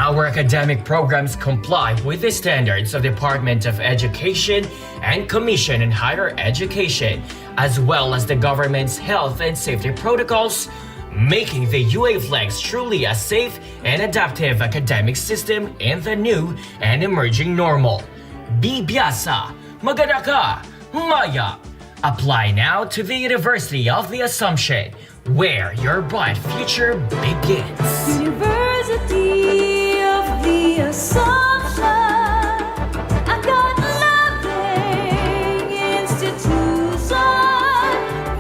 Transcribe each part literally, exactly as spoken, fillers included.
Our academic programs comply with the standards of Department of Education and Commission on Higher Education, as well as the government's health and safety protocols, making the U A Flex truly a safe and adaptive academic system in the new and emerging normal. Bibiasa, magana ka, maya. Apply now to the University of the Assumption, where your bright future begins. University of the Assumption, a God-loving institution.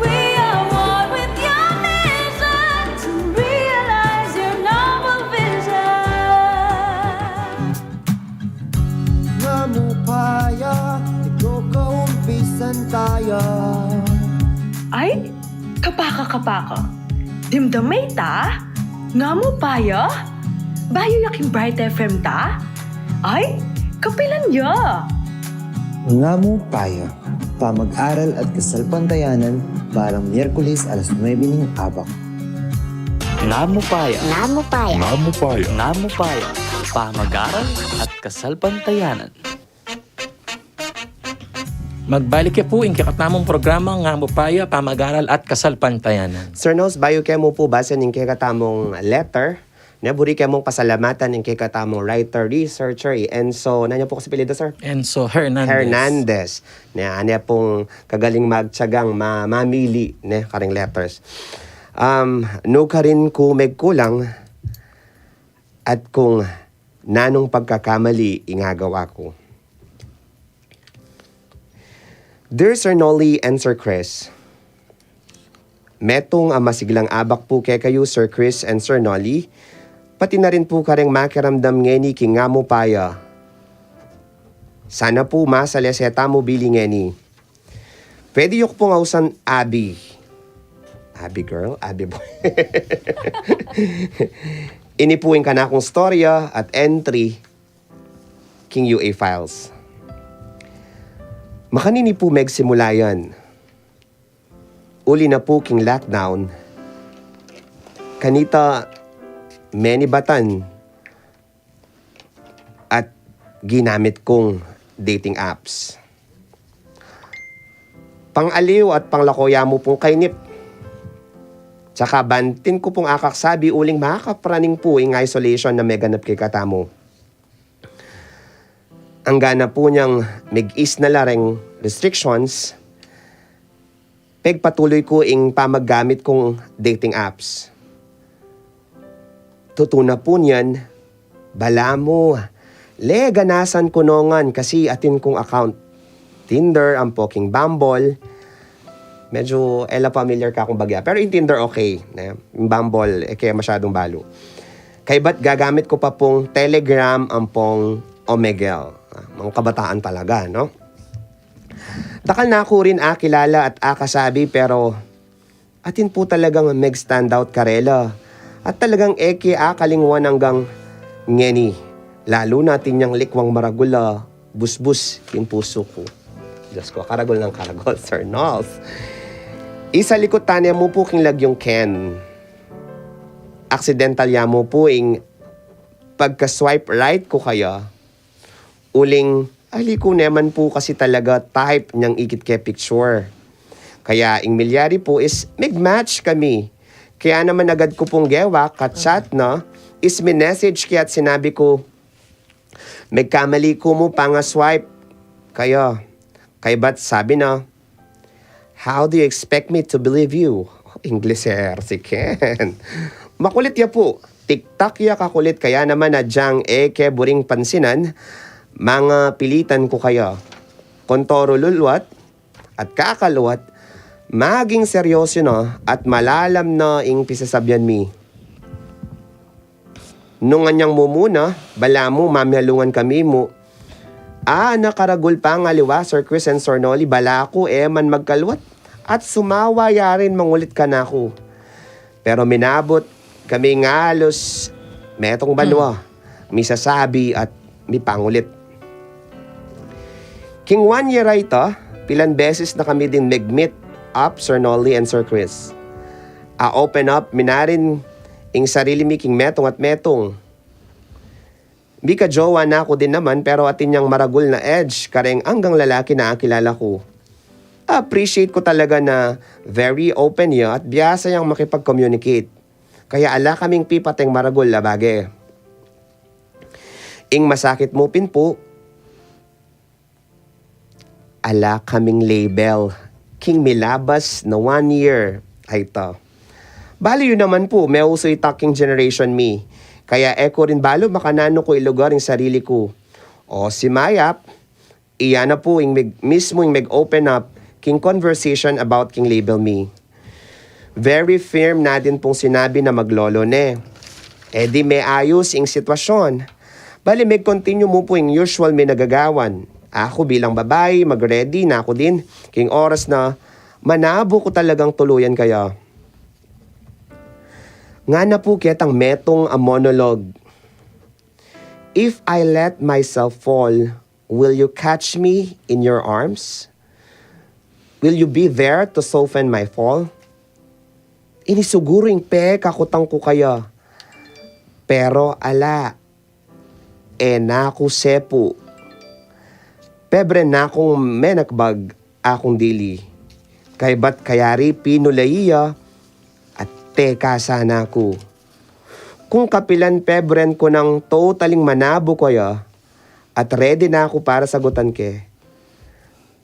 We are one with your mission to realize your noble vision. Nga mu pa ya, ito kaumpisan taya. Ay, kapaka, kapaka. Dimdam me ita? Nga mu pa ya? Bayu ya king Bright F M ta? Ay, kapilan ya? Nga mu pa ya, pamag-aral at kasalpantayanan, balang Miyerkules alas nuebe ning abak. Nga mu pa ya? Nga mu pa ya? Nga mu pa ya? Nga mu pa ya? Pamag-aral at kasalpantayanan. Magbalik ya pu ing kekatamung programa, Nga mu pa ya, pamag-aral at kasalpantayanan. Sir Nels, bayu ke mu pu basan ing kekatamung letter, ne, buri ke mung pasalamatan ing kekatamung writer, researcher, i Enzo, nanu pu kasi apelyidu, sir? Enzo Hernandez. Hernandez. Ne, ane pung kagaling magtiyagang ma-, mamili, ne, karing letters. Um, nukarin ku megkulang at kung nanung pagkakamali ing agawa ku. Dear Sir Nolly and Sir Chris, metung a masiglang abak pu kekayu, Sir Chris and Sir Nolly, pati na rin pu kareng makiramdam ngeni king Nga mu pa ya. Sana pu masalese tamu bili ngeni. Pwede yu ku pung ausan Abby. Abby girl, Abby boy. Ini pu ing kanakung storya at entry king U A Files. Makanini pu megsimula yan? Uli na pu king lockdown, kanita menibatan at ginamit kung dating apps. Pangaliw at panglako ya mu pung kainip. Tsaka ban atin ku pung akaksabi uling makapraning pu ing isolation a meganap kekatamu. Anggana pu niyang meg-ease na la reng restrictions, pegpatuloy ku ing pamaggamit kung dating apps. Tutu na pu niyan, balamu, le ganasan ku nongan kasi atin kung account Tinder, ampo king Bumble. Medyo e la familiar ka kung bagya. Pero ing Tinder okay, ne? Ing Bumble, e ke masyadung balu. Kaybat gagamit ku pa pung Telegram ampong Omegle. Ah, mga kabataan talaga, no? Dakal na ku rin akilala at akasabi, pero atin pu talagang meg-stand out karela. At talagang e ke akalingwan anggang ngeni. Lalu na atin yang likwang maragul a busbus king pusu ku. Diyos ku, karagul nang karagul, Sir Nolls. Isalikut tane mu pu king lagyung Ken. Aksidentala mu pu ing pagka-swipe right ku kaya. Uling, ali ku ne man pu kasi talaga type niyang ikit ke picture. Kaya ing milyari pu is mig-match kami. Kaya naman agad ku pung gewak, ka-chat na, is minessage ke at sinabi ku, "Megkamali ku mu panga-swipe kaya." Kaybat sabi na, "How do you expect me to believe you?" Ingleser si Ken. Makulit ya pu. Tiktak ya kakulit, kaya naman adyang e ke buring pansinan, mangapilitan ku kaya. Kontoro luluat at kakaluat, maging seryoso na at malalam na ing pisasabyan mi. Nung anyang mumuna, balamu mamialungan kami mu. A, nakaragul pang aliwa, Sir Chris and Sir Nolly, bala ku e man magkaluat. At sumawa ya rin mangulit kanaku. Pero minabut kami ngan halos metung banua, misasabi at mipangulit. King one year a ita, pilan beses na kami ding meg-meet up, Sir Nolly and Sir Chris. A-open up mi na rin ing sarili mi king metung at metung. Mika jowa na ku din naman, pero atin yang maragul na edge kareng anggang lalaki na akilala ku. Appreciate ku talaga na very open ya at biyasa yang makipag-communicate. Kaya ala kaming pipateng maragul a bage. Ing masakit mu pin pu, ala kaming label king milabas na one year. Ay ta. Balu yu naman pu, meusu ita king generation mi. Kaya e ku rin balu makananu ku ilugar ing sarili ku. O si Mayap, iya na pu ing mig-, mismu ing mag-open up king conversation about king label mi. Very firm na din pung sinabi na maglolo ne. E di meayus ing sitwasyon. Bali, mag-continue mu pu ing usual mi na gagawan. Aku bilang babai, mag-ready na ku din king oras na manabu ku talagang tuluyan kaya. Ngana pu ketang metung a monologue. If I let myself fall, will you catch me in your arms? Will you be there to soften my fall? Ini siguru ing pekakutang ku kaya. Pero ala, e na ku sepu. Pebre na kung menakbag akung dili. Kaybat kayari pinulai ya at tekasan na ku. Kung kapilan pebren ku nang totaling manabu kaya at ready na ku para sagutan ke,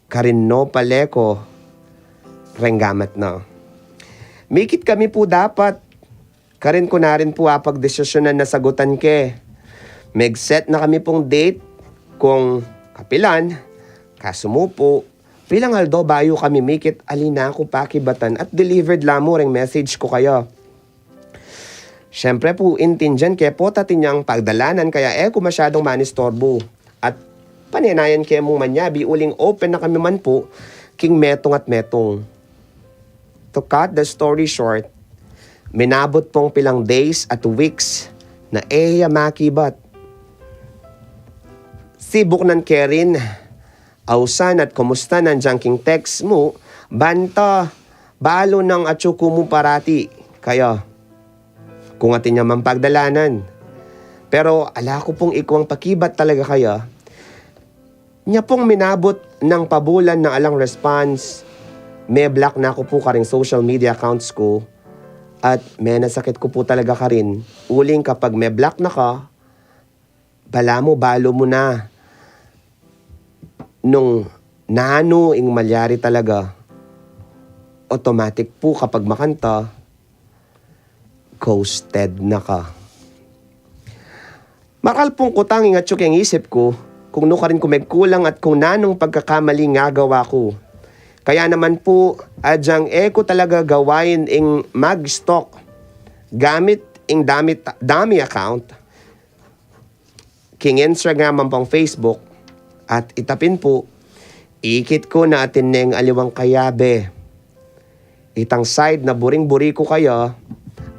karin no pale ku reng gamat na. Mikit kami pu dapat, karin ku na rin pu apagdesisyonan na sagutan ke. Mag-set na kami pung date kung kapilan, kasu mu pu, pilang aldo bayu kami mikit ali na ku pakibatan at delivered la mu reng message ku kaya. Siyempre pu, intindian ke pu atin yang pagdalanan kaya e ku masyadung manistorbu. At panenayan ke mung manyabi uling open na kami man pu king metung at metung. To cut the story short, minabut pung pilang days at weeks na e ya makibat. Sibuk nan ke rin ausan at kumusta nan dyang king text mu, banta balu nang atyu ku mu parati kaya. Kung atin ya mang pagdalanan. Pero ala ku pung ikwang pakibat talaga kaya. Nya pung minabut nang pabulan na alang response, me-block na ku pu karing social media accounts ku. At menasakit ku pu talaga karin. Uling kapag me-block na ka, balamu balu mu na nung nanu ing malyari talaga. Automatic pu kapag makanta, ghosted na ka. Marakal pung kutang ing atyu keng isip ku kung nu karin ku megkulang at kung nanung pagkakamali ing agawa ku. Kaya naman pu, adyang e ku talaga gawain ing mag-stalk gamit ing dummy, dummy account king Instagram ampong Facebook, at ita pin pu, ikit ku na atin neng aliwang kayabe. Itang side na buring-buri ku kaya,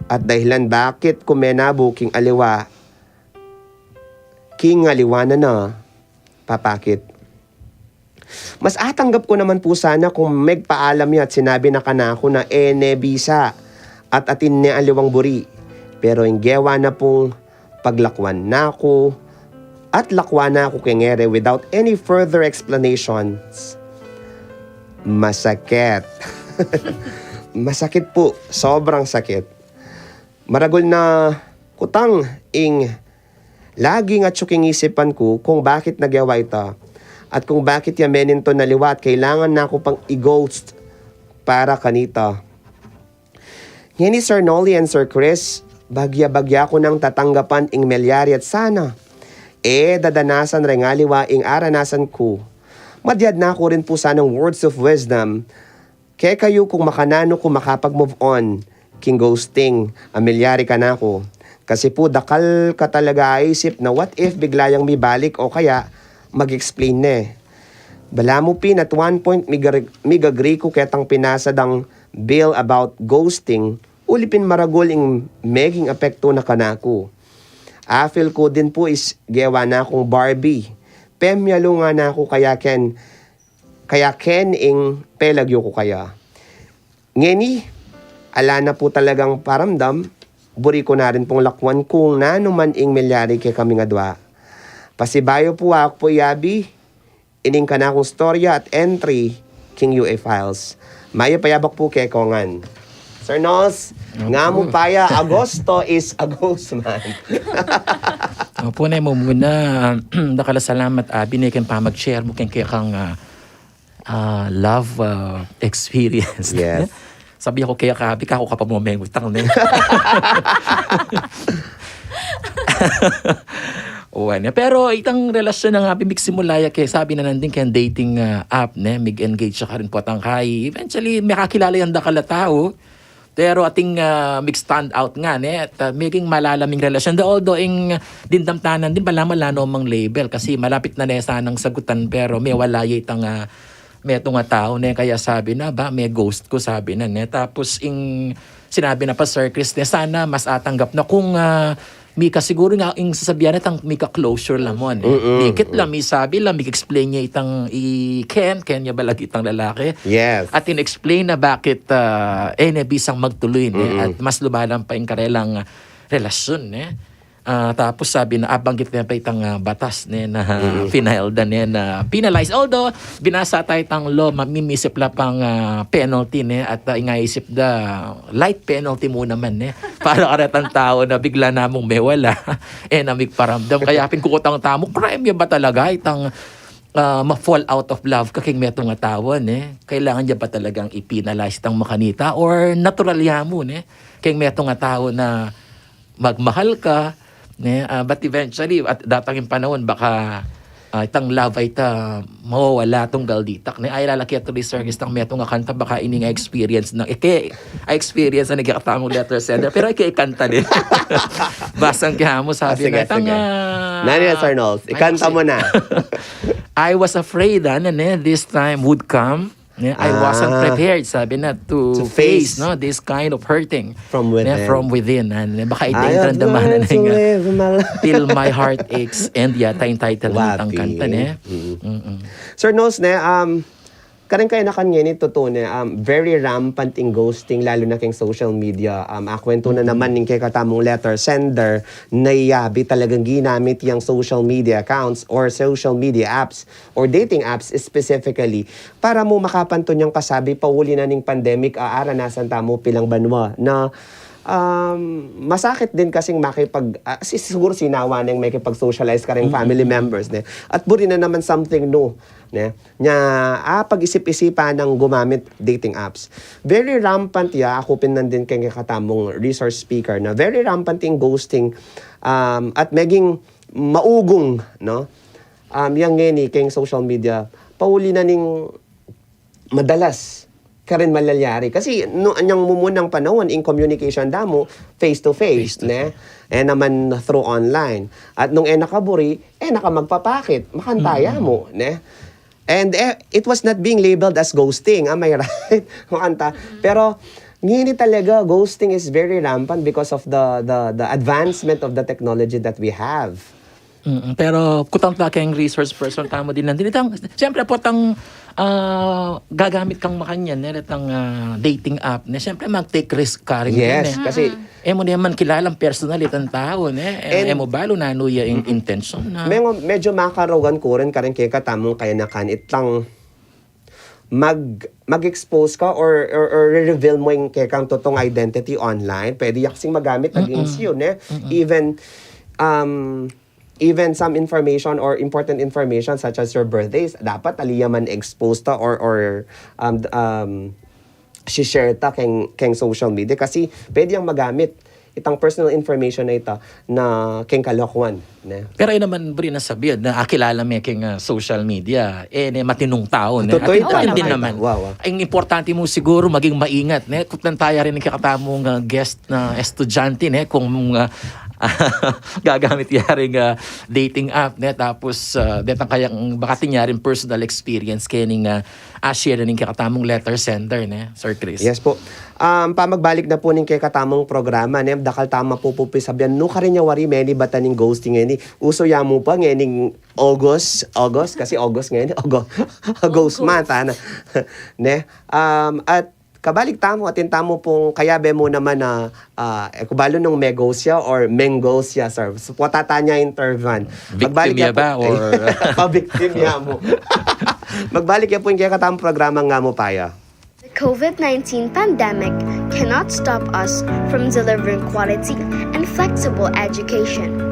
at dahilan bakit ku menabu king aliwa, king aliwa na na papakit. Mas atanggap ku naman pu sana kung megpaalam ya at sinabi na kanaku na e ne bisa at atin ne aliwang buri. Pero ing gewa na pung paglakwan na ku at lakwan na ku keng ere without any further explanations. Masakit. Masakit pu. Sobrang sakit. Maragul na kutang ing laging atyu king isipan ku kung bakit nagewa ita at kung bakit ya meninto na liwa at kailangan na ku pang i-ghost para kanita. Ngeni, Sir Nolly and Sir Chris, bagya-bagya ku nang tatanggapan ing melyari at sana e dadanasan reng aliwa ing aranasan ku. Madyad na ku rin pu sanang words of wisdom kekayu kung makananu ku makapag-move on king ghosting a melyari kanaku. Kasi pu, dakal ka talaga aisip na what if bigla yang mibalik o kaya mag-explain ne. Balamu pin at one point mig-, mig-agree ku ketang pinasa dang bill about ghosting, uli pin maragul ing meging apekto na kanaku. Afil ku din pu is gewa na kung Barbie. Pemyalu nga na ku kaya ken kaya ken ing pelagyu ku kaya. Ngeni, ala na pu talagang paramdam, buri ku na rin pung lakwan kung nanu man ing melyari kekaming adwa. Pasibayu pu, aku pu yabi ining kanakung istorya at entry king U A Files. Mayap a yabak pu kekongan. Sir Nolls, nga mu pa ya, Agosto is a ghost month. Opu, ne, mumuna, dakal a salamat, abi, ne, keng pamag-share mu keng kekang, ah, ah, love, ah, experience. Yes. Sabi ku kaya, kabi ka, aku ka pa mu mengutang, ne? Uwan, ne? Pero itang relasyon na nga, abi, migsimula ya ke, sabi na nandin keng dating, ah, app, ne? Mig-engage ya karin potang kai. Eventually, mekakilala yang dakal a tau. Pero atin, ah, mig-stand out nga, ne? At, ah, meging malalam ing relasyon. Although ing dimdam ta nandin, balamu ala no mang label. Kasi malapit na ne sanang sagutan, pero mewala ya itang, ah, metung a tau, ne, kaya sabi na, ba, me-ghost ku, sabi na, ne. Tapos ing sinabi na pa Sir Chris, ne, sana mas atanggap na kung, ah, mika, siguru nga ing sasabian na itang mika closure la mu, ne. Dikit la, misabi la, mika-explain ya itang i Ken, Ken ya balang itang lalaki. Yes. At in-explain na bakit, ah, e ne bisang magtuloy, ne. At mas lumalam pa ing karelang, ah, relasyon, ne. Ah, tapos sabi na, abanggit ne pa itang, ah, batas, ne, na pinailda ne na penalize. Although, binasa ta itang law, mamimisip la pang, ah, penalty, ne, at, ah, ingaisip da, light penalty mu naman, ne. Para karetang tau na bigla na mung mewala, e na migparamdam. Kaya pin kukutang tamu, crime ya ba talaga itang, ah, ma-fall out of love ka keng metung a tau, ne? Kailangan ya ba talagang i-penalize itang makanita? Or natural ya mu, ne? Keng metung a tau na magmahal ka, ne? Ah, but eventually, at datang ing panaun, baka, ah, itang love a ita mawawala tunggal ditak, ne? Ay, lalaki at tuloy, Sir, itang metung a kanta, baka ini nga experience na, ike, a experience na ning kekatamung letter sender. Pero ike ikanta ne. Basang ke mu, sabi na, itang, ah, Nani ya, Sir Nolls? Ikanta mu na. I was afraid, ano, ne, this time would come. Ne? I wasn't prepared, sabi na, to, To face, face. No, this kind of hurting. From Ne? Within. From within. Ano, ne? Baka ita I ing have karamdaman learned to na live my life. Till my heart aches and yata ing title nitang Wapi. Kanta, ne? Mm. Mm-mm. Sir Nolls, ne, um, kareng kayanakan ngeni, tutu ne, um, very rampant ing ghosting, lalu na keng social media. Um, akwentu na naman ning kekatamung letter sender, na yabi talagang ginamit yang social media accounts or social media apps or dating apps specifically para mu makapantun yang pasabi pauli na ning pandemic a aranasan tamu pilang banua na, um, masakit din kasing makipag, ah, si-, siguro sinawa neng makipag-socialize kareng family members, ne? At buri na naman something new, ne? Nya, ah, pag-isip-isipan nang gumamit dating apps. Very rampant ya, aku pin nandin keng kekatamung resource speaker na very rampant ing ghosting, um, at meging maugung, no? Um, yang ngeni keng social media, pauli na ning madalas karin malalyari. Kasi, no, anyang mumunang panaun, ing communication da mu, face to face, ne? E naman through online. At nung e na kaburi, e na ka magpapakit, makanta ya mu, ne? And, eh, it was not being labeled as ghosting, am I right? Makanta. Pero, ngeni talaga, ghosting is very rampant because of the, the, the advancement of the technology that we have. Mm, pero kutang ta keng resource person tamu din nandin. Itang, siyempre, potang, ah, gagamit kang makanyan, ne, itang, ah, dating app, ne, siyempre, mag-take risk ka rin, Yes, ne? kasi E mu naman kilalang personal itang tau, ne? E, And e mu balu nanu ya ing intensyon na. Medyo, medyo makarugan ku rin kareng kekatamung kayanakan itang mag, mag-expose ka or, or, or reveal mo ing kekang totoong identity online. Pwede ya kasing magamit against you, ne? Even, um, even some information or important information such as your birthdays, dapat ali ya man exposed ta or, or, um, um, si-share ta keng, keng social media kasi pwede yang magamit itang personal information na ita na keng kalokohan, ne? Pero e naman buri na sabian na akilala me keng, ah, social media, e ne matinung tau, ne? Totoo Atin, ita. atin din Totoo ita. Naman. Wow, wow. Ang importante mu siguro maging maingat, ne? Kutang ta ya rin ing kekatamung, ah, guest na estudyante, ne? Kung, ah, gagamit ya ring, ah, dating app, ne? Tapos, ah, detang kayang baka atin ya ring personal experience keni, ah, a-share na ning kekatamung letter sender, ne, Sir Chris? Yes po. Um, pamagbalik na po ning kekatamung programa, ne, dakal ta mapupupi sabian, nu karin ya wari meni batan ing ghosting ngeni. Uso ya mu pa ngening August, August, kasi August ngeni, August, August month, ana. Ne? Um, at Pabalik tamu, atin tamu pung kayabe mu naman a, ah, e ku balu nung Megos ya or Mengos ya, sir. So, pota tanya intervan. Victim ya ba or pa-victim ya mu. Magbalik ya pu ing kekatamung programang Ngamu Paya. The COVID nineteen pandemic cannot stop us from delivering quality and flexible education.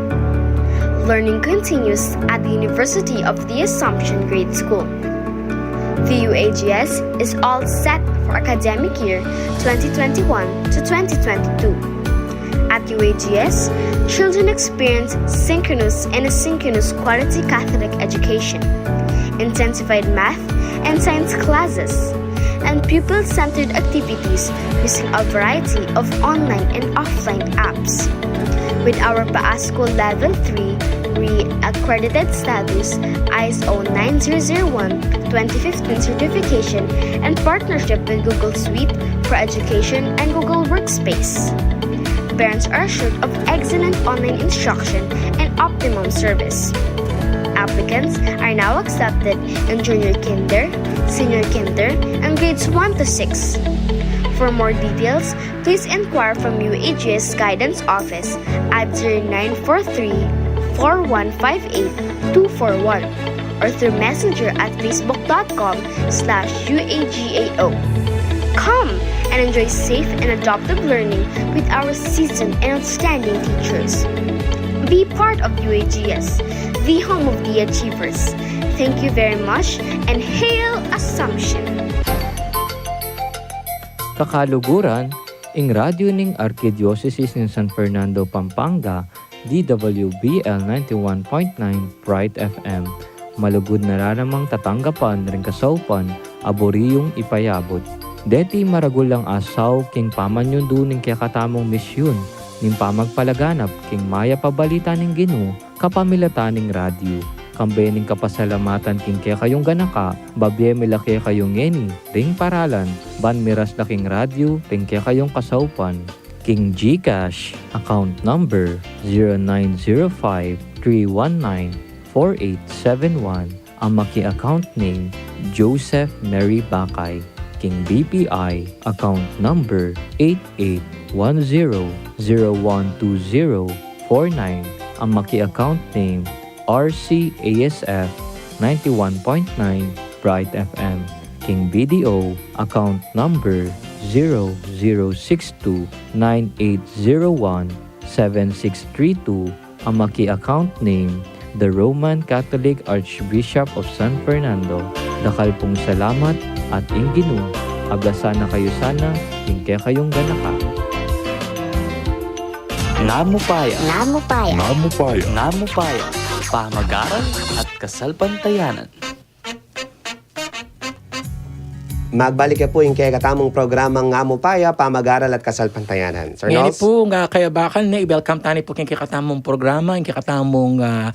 Learning continues at the University of the Assumption Grade School. The U A G S is all set for academic year twenty twenty-one to twenty twenty-two. At U A G S, children experience synchronous and asynchronous quality Catholic education, intensified math and science classes, and pupil-centered activities using a variety of online and offline apps. With our PAASCU Level three RE accredited status, ISO nine zero zero one twenty fifteen certification, and partnership with Google Suite for Education and Google Workspace, parents are assured of excellent online instruction and optimum service. Applicants are now accepted in junior kinder, senior kinder, and grades one to six. For more details, please inquire from U A G S Guidance Office at zero nine four three, four one five eight, two four one or through Messenger at facebook dot com slash U A G A O. Come and enjoy safe and adaptive learning with our seasoned and outstanding teachers. Be part of U A G S, the home of the achievers. Thank you very much and hail Assumption! Kakaluguran, ing radyu ning Arkidiosesis ning San Fernando, Pampanga, D W B L ninety-one point nine Bright F M. Malugud na la namang tatanggapan ring kasaupan a buri yung ipayabut. Deti maragul lang asaw king pamanyundu ning kekatamung misyun ning pamagpalaganap king mayap a balita ning Ginu kapamilatan ning radyu. Kambe ning kapasalamatan king kekayung ganaka, babie mi la kekayu ngeni ring paralan ban miras la king radyu ring kekayung kasaupan. King GCash account number zero nine zero five three one nine four eight seven one, a maki-account name Joseph Mary Bakay. King BPI account number eight eight one zero zero one two zero four nine, a maki-account name RCASF ninety-one point nine Bright F M. King BDO account number zero zero six two nine eight zero one seven six three two, a maki-account name, The Roman Catholic Archbishop of San Fernando. Dakal pung salamat at ing Ginu ablasan na kayu sana king kekayung ganaka. Ngamu Paya. Ngamu Paya. Ngamu Paya. Ngamu Paya. Pamag-aral at kasalpantayanan. Magbalik ya pu ing kekatamung programang Ngamu Paya, Pamag-aral at Kasalpantayanan. Sir Ngeni Nos? Pu, nga kayabakan ne, i-welcome tani pu king kekatamung programa, ing kekatamung, ah,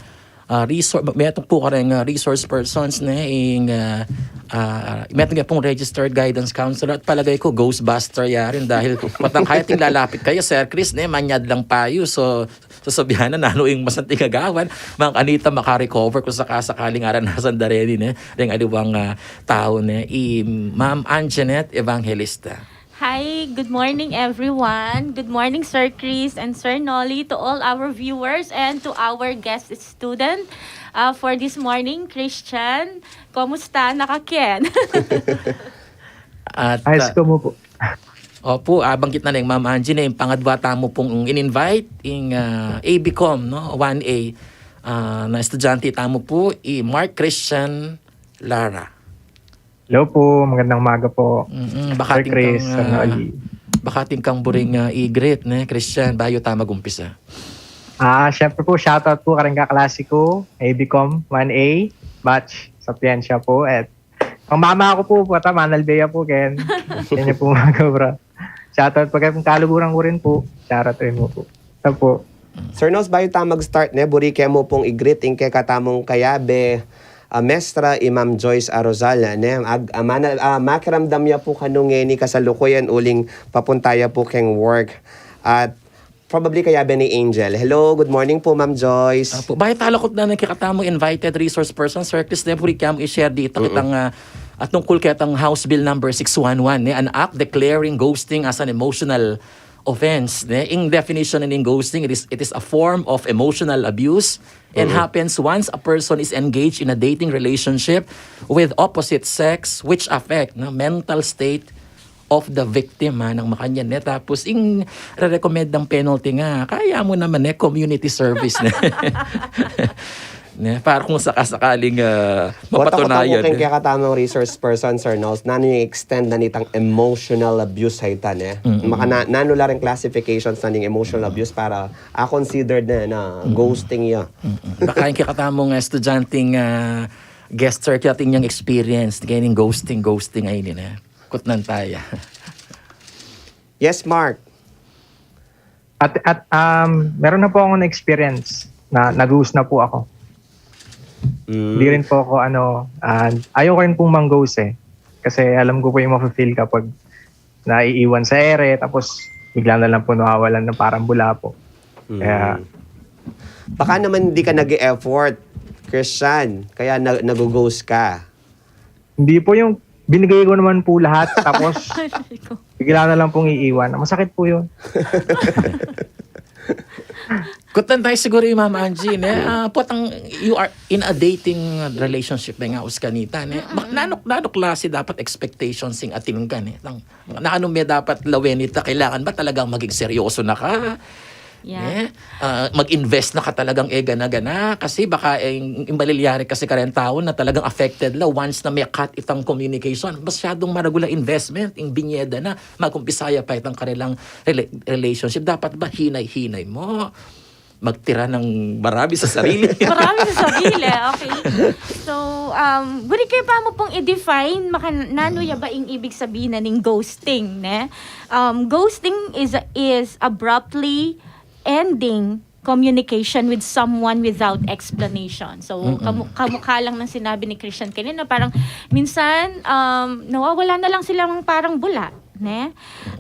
ah, resor-, metung pu kareng, ah, resource persons ne, ing, ah, ah, metung ya pung registered guidance counselor, at palagay ku ghostbuster ya rin dahil potang kaya ating lalapit kaya, Sir Chris, ne, manyad lang payu. So, sasabian na nanu ing masanting a gawan, Mang Anita, maka-recover kung saka-sakaling aranasan da reni, ne, reng aliwang, ah, tau, ne, i Ma'am Anjanette Evangelista. Hi, good morning, everyone. Good morning, Sir Chris and Sir Nolly, to all our viewers and to our guest student, uh, for this morning, Christian. Kumusta na ka, Ken? At, Ayos ah, ko mo po. Opo, ah, banggit na neng Ma'am Angie, ne, ing pangadwa tamu pung in-invite, ing, ah, A B Com, no? One A, ah, na estudyante tamu pu, i Mark Christian Lara. Hello po, magandang umaga po. Mm-mm, baka Sir atin Chris, kang, Sir ah, Nolly. Baka atin kang buring, ah, i-greet, ne, Christian, bayu tamu mag-umpisa. Ah, syempre po, shoutout po kareng kaklase ku, A B Com one A, batch Sapiensia po, at ang mama ku po, pota, Manalbea po, Ken. Yan yung po, mga kabra. Shoutout po keng kaluguran ku rin po. Shoutout rin mo po. Ito po. Sir Nos, bayu tamu mag-start, ne, buri ke mu pung i-greet ing kekatamung kayabe, ah, mestra, i Ma'am Joyce Arozal, ne, ag-, ah, mana-, ah, makiramdam ya pu kanu ngeni kasalukuyan uling papunta ya pu keng work. At probably kayabe ne i Angel. Hello, good morning pu, Ma'am Joyce. Apo, bayu tamu lakut na ning kekatamung invited resource person, Sir Chris, ne, buri ke mu i-share dita, mm-mm, kitang, ah, At tungkul ketang House Bill number six one one, ne, an act declaring ghosting as an emotional offense, ne. Ing definition ning ghosting, it is, it is a form of emotional abuse and happens once a person is engaged in a dating relationship with opposite sex, which affect, no, mental state of the victim, ha, nang makanyan, ne. Tapos, ing re-recommend ng penalty nga, kaya mo naman, ne, community service, ne. Ne, para kung sakasakaling, ah, mapatunayan, keng, eh, kekatamung resource person, Sir Nels, nanu ing extent na nitang emotional abuse ha ita, ne? Mm-mm. Maka na, nanu la ring classifications na ning emotional abuse para, ah, considered na, na ghosting ya. Mm-mm. Baka ing kekatamung, ah, estudyanteng, ah, guest, Sir, kaya atin yang experience, kaya ning ghosting, ghosting ay ini, ne? Kutnan taya. Yes, Mark. At, at, um, meron na po akong experience na nag-ghost na po ako. Mm. Hindi rin po ako, ano, ah, ayoko rin pong mang-ghost eh. Kasi alam ko po yung mafe-feel kapag naiiwan sa ere, tapos bigla na lang po nawawalan ng parang bula po. Mm. Kaya baka naman hindi ka nag-e-effort, Christian, kaya na-, nag-ghost ka. Hindi po, yung binigay ko naman po lahat, tapos bigla na lang pong iiwan. Masakit po yun. Kutnan taya siguro i Ma'am Angie, ne? Ah, potang you are in a dating relationship, ne, nga us kanita, ne? Bak-, nanu, nanu klase dapat expectations ing atin ka, ne? Tang, nanu me dapat lawen ita, kailangan ba talagang maging seryoso na ka? Yeah. Ne? Ah, mag-invest na ka talagang e gana-gana. Kasi baka, eh, ing, ing malilyari kasi kareng tau na talagang affected la once na me-cut itang communication. Masyadung maragul a investment, ing binie da na, mag-umpisa ya pa itang karelang rela-, relationship. Dapat ba hinay-hinay mo? Magtira ng marami sa sarili. Marami sa sarili, okay. So, um, buri kayu pa mu pong i-define, maka-, nanu ya ba ing ibig sabihin na ning ghosting, ne? Um, ghosting is, is abruptly ending communication with someone without explanation. So, kamu-, kamukha lang ng sinabi ni Christian kanina, parang minsan, um, nawawala na lang silang parang bula, ne?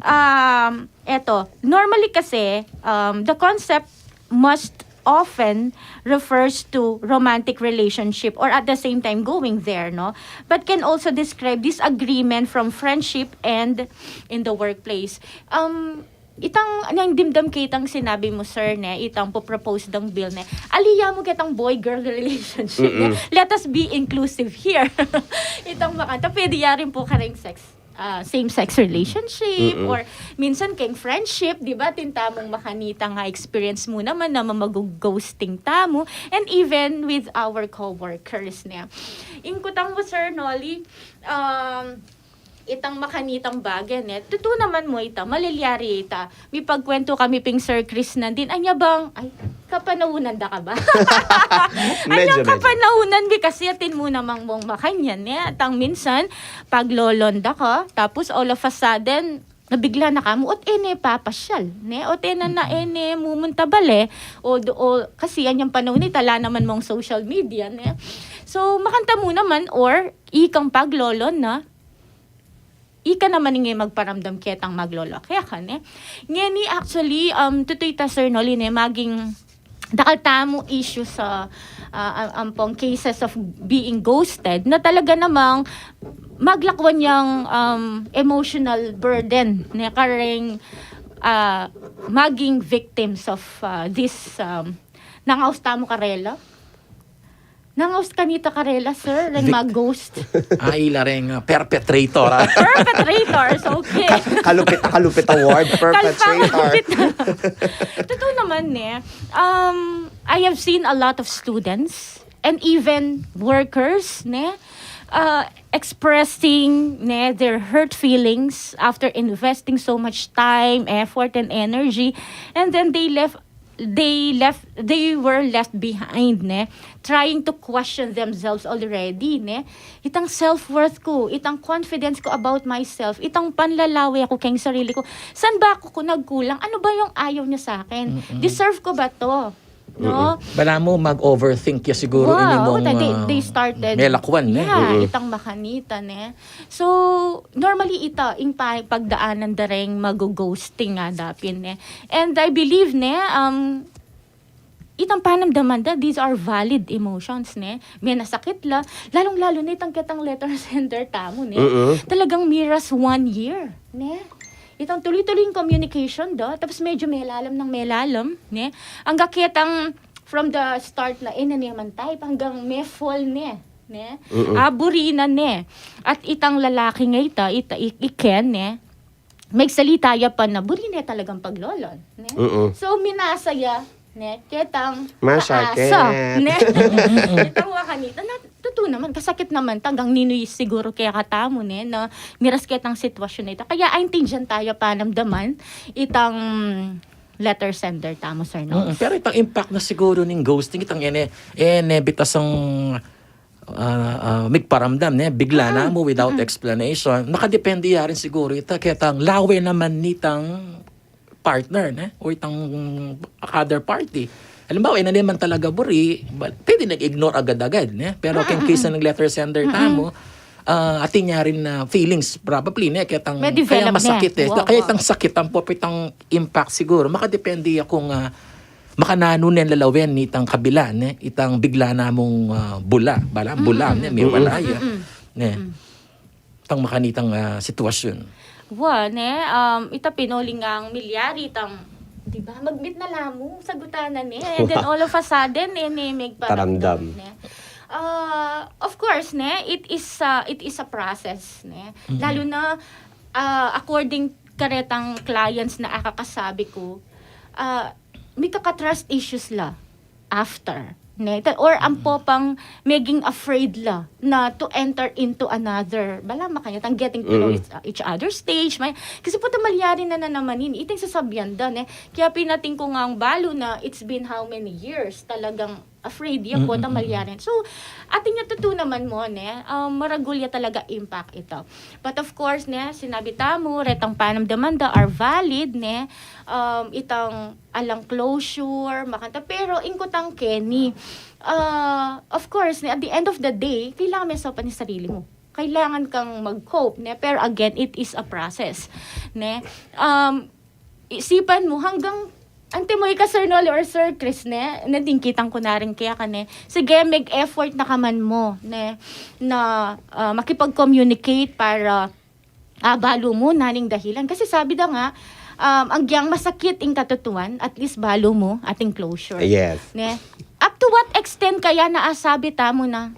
Um, eto, normally kasi, um, the concept most often refers to romantic relationship or at the same time going there, no? But can also describe disagreement from friendship and in the workplace. Um, itang, nang dimdam ke itang sinabi mu, sir, ne, itang po-propose dang bill, ne. Ali ya mu ketang boy-girl relationship, ne. Let us be inclusive here. Itang makanta, pwede ya rin po kareng sex, ah, same-sex relationship, or minsan keng friendship, di ba? Atin tamung makanita nga experience mu naman na mamagu-ghosting tamu, and even with our co-workers, ne. Ing kutang mu, Sir Nolly, um, itang makanitang bage, ne? Tutu naman mu ita, malilyari ita. Mipagkwentu kami ping Sir Chris nandin. Anya bang, ay, kapanaunan da ka ba? Anya kapanaunan mi kasi atin mu namang mung makanyan, ne? Atang minsan, paglolon da ka, tapos all of a sudden, nabigla na ka mu, ot e ne papasyal, ne? Ot e na, na e ne mumunta bale, o, o, kasi anyang panaun ita, ala naman mung social media, ne? So, makanta mu naman, or, ikang paglolon na, ika naman ing magparamdam ketang maglolo keka, ne? Ngeni, actually, um, tutu ita, Sir Nolly, ne, maging dakal tamu issue sa, ah, am-, ampong cases of being ghosted na talaga namang maglakwan yang, um, emotional burden, ne, kareng, ah, maging victims of, ah, this, um, nangaus tamu karela. Nangaus kanita karela, sir, reng mag-ghost. Ah, ila reng, ah, perpetrator, ah. Perpetrators, okay. Ka-, kalupit, kalupit a word, perpetrator. Kalupit. Tutu naman, ne. Um, I have seen a lot of students and even workers, ne, uh, expressing, ne, their hurt feelings after investing so much time, effort, and energy, and then they left they left, they were left behind, ne? Trying to question themselves already, ne? Itang self-worth ku, itang confidence ku about myself, itang panlalawe ku keng sarili ku. San ba ku, ku nagkulang? Ano ba yung ayaw niya sa akin? Deserve ko ba to? No? Bala mu mag-overthink ya siguro ini nung, they, ah, they started melakwan, ne? Yeah, itang makanita, ne? So, normally ita, ing pa-, pagdaanan da reng magu-ghosting nga dapin, ne? And I believe, ne, um, itang panamdaman da, these are valid emotions, ne? Menasakit la, lalong-lalo na itang ketang letter sender tamu, ne? Mm-mm. Talagang miras one year, ne? Itang tuloy-tuloy ing communication da, tapos medyo melalam nang melalam, ne? Anggang ketang from the start na, e, na naman type, anggang me-fall ne, ne? Mm-mm. A, buri na ne. At itang lalaki nga ita, ita, i, i Ken, ne? Magsalita ya pa na buri ne talagang paglolon, ne? Mm-mm. So, minasa ya, ne? Ketang maasa, ne? Ketang wa kanita na, tutu naman, kasakit naman ta, anggang ninu siguru kaya katamu, ne? Na miras ketang sitwasyon na ita. Kaya, aintindian taya panamdaman itang letter sender tamu, Sir Nobs. Mm, pero itang impact na siguro ning ghosting, itang ene, ene, bitasang, ah, ah, migparamdam, ne? Bigla na mu, without explanation. Nakadepende ya rin siguro ita, ketang lawe naman nitang partner, ne? O itang other party. Halimbawa, ina naman talaga buri, but pwede nag-ignore agad-agad, ne? Pero keng case na ng letter sender tamu, ah, atin ya rin na feelings, probably, ne? Ketang, kaya masakit, e. Kaya itang sakit, ang popitang impact siguro. Makadepende ya kung, ah, makananu nen lalawen nitang kabila, ne? Itang bigla namung, ah, bula, bala, bula, ne? Miwala ya. Ne? Itang makanitang, ah, sitwasyon. Wa, ne? Um, ita pin uling milyari, itang, di ba? Mag-meet na la mu, sagutan na ne. And then all of a sudden, e, ne, migparamdam, ne? Ah, of course, ne? It is, ah, it is a process, ne? Lalo na, ah, according karetang clients na akakasabi ku, ah, mikaka-trust issues la after, ne? Ta-, or ampo pang maging afraid la na to enter into another, bala makanya tang getting to know each, each other stage. Kasi puta malyari na, na naman ini, iting sasabian da, ne? Kaya pin atin ku ngang balu na it's been how many years, talagang afraid ya, puta malyari. So, atin ya tutu naman mu, ne? Um, maragul ya talaga impact ita. But of course, ne, sinabi tamu, retang panamdaman da are valid, ne? Um, itang alang closure, makanta. Pero, ing kutang keni, ah, of course, ne, at the end of the day, kailangan me saupan ing sarili mu. Kailangan kang mag-cope, ne? Pero again, it is a process, ne? Um, isipan mu hanggang, ante mu ika, Sir Noli or Sir Chris, ne? Na ding kitang ku na rin kaya ka, ne? Sige, mag-effort na ka man mu, ne? Na, ah, makipag-communicate para, ah, balu mu naning dahilan. Kasi sabi da nga, um, agyang masakit ing katutuan, at least balu mu ating closure. Yes. Ne? Up to what extent kaya na, ah, sabi tamu na,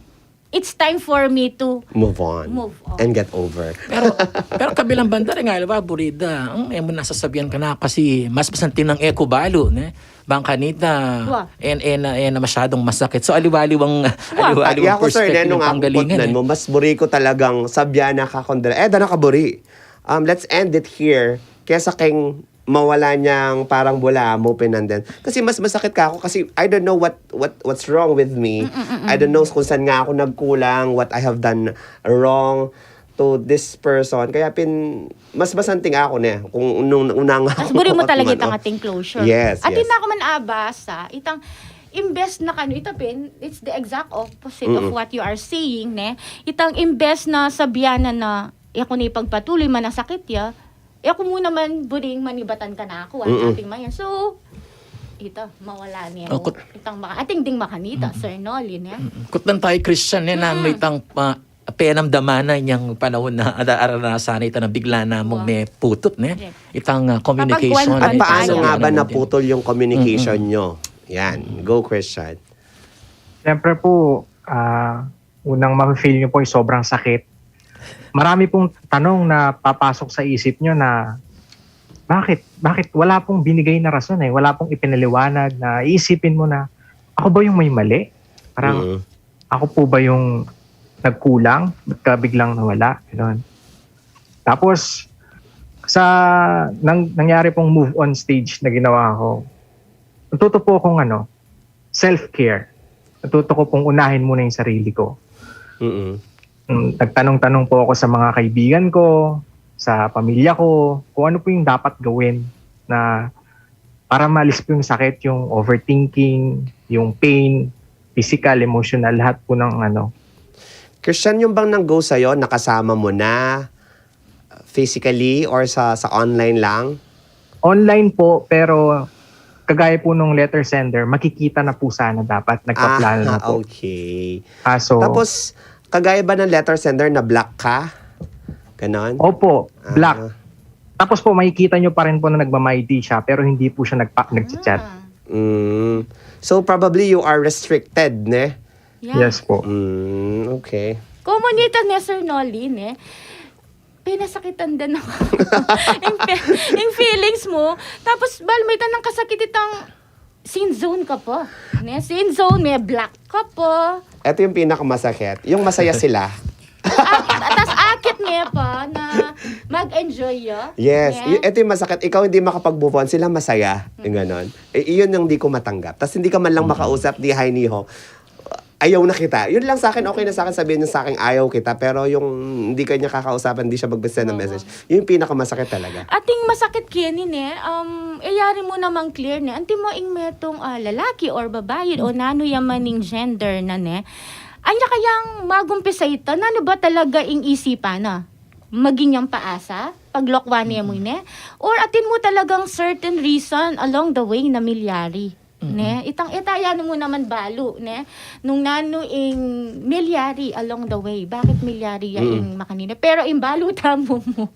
it's time for me to move on. Move on. And get over. Pero, pero kabilang banda rin nga, alam ba, buri da, ang e mu na sasabian ka na kasi mas masanting nang e ku balu, ne? Bang kanita, wa, e, e na, e na masyadong masakit. So, aliwa-aliwang, wa, aliwa-aliwang perspective, sir, ne, nung panggalingan, e. Mas buri ku talagang sabian na ka kung dala, e, da na ka buri. Um, let's end it here. Kesa keng mawala niyang parang bula mu pinanden. Kasi mas masakit ka ako kasi I don't know what, what, what's wrong with me. I don't know kung saan nga ako nagkulang, what I have done wrong to this person. Kaya pin, mas masanting ako ne. Kung nung una nga mas buri mu talaga itang ating closure. Yes, yes. Atin na ku man abasa, itang imbes na kanu, ita pin, it's the exact opposite of what you are saying, ne? Itang imbes na sabian na na, e ku na ipagpatuloy, manasakit ya, e ku mu naman buring manibatan kanaku, ating mayan. So, ita, mawala ne. Itang maka-, ating ding makanita, Sir Noli, ne? Kutnan tayo, Christian, ne, nanu itang, ah, penamdaman na inyang panahon na, ada, aranasan na ita na bigla namung meputut, ne? Itang, ah, communication, at paano nga ba naputol yung communication nyo? Yan. Go, Christian. Siyempre po, ah, unang mafe-feel nyo po ay sobrang sakit. Marami pong tanong na papasok sa isip nyo na, "Bakit? Bakit?" Wala pong binigay na rason eh. Wala pong ipinaliwanag na iisipin mo na, "Ako ba yung may mali? Parang, ako po ba yung nagkulang? Ba't ka biglang nawala?" Ganon. Tapos, sa nang-, nangyari pong move on stage na ginawa ko, natuto po akong ano, self-care. Natuto ko pong unahin muna yung sarili ko. Mm, nagtanong-tanong po ako sa mga kaibigan ko, sa pamilya ko, kung ano po yung dapat gawin na para maalis po yung sakit, yung overthinking, yung pain, physical, emotional, lahat po ng ano. Christian, yung bang nag-ghost sa'yo, nakasama mo na physically or sa, sa online lang? Online po, pero kagaya po nung letter sender, makikita na po sana dapat, nagpaplano na Ah, po. okay. Kaso Tapos, kagaya ba ng letter sender na black ka? Ganon? Opo, Ah. black. Tapos po, makikita nyo pa rin po na nagma-my day siya, pero hindi po siya nagpa- nagchat-chat. Ah. Mm. So, probably you are restricted, ne? Yeah. Yes po. Mm, okay. Common ita ne, Sir Nolly, ne? Pinasakitan din ako. Yung fe- yung feelings mo. Tapos, bal mo ita ng kasakit itang sin zone ka pa. Ne? Sin zone, may black ka pa. Ito yung pinakamasakit. Yung masaya sila. Akit, tas akit nga pa na mag-enjoy ya. Yes. Ne? Y- ito yung masakit. Ikaw hindi makapag-move on, sila masaya. Yung ganon. Eh, iyon yung di ko matanggap. Tas hindi ka man lang makausap, di hi ni ho. Ayaw na kita. Yun lang sa akin, okay na sa akin sabihin niya sa akin, "Ayaw kita." Pero yung hindi ka niya kakausapan, hindi siya magbasa ng Oo. message, yun yung pinakamasakit talaga. Ating masakit kini, ne? Um, iyari mo namang clear, ne? Anti mo ing metung, ah, lalaki or babayi o nanu yaman ing gender na, ne? Anya kayang magumpisa ita? Nanu ba talaga ing isipan na? Maging yang paasa? Paglokwan niya mo, ne? Or atin mo talagang certain reason along the way na milyari? Ne? Itang, itaya mo naman balu, ne? Nung nanu ing milyari along the way. Bakit milyari ya Mm. ing makanina? Pero ing balu tamu mu.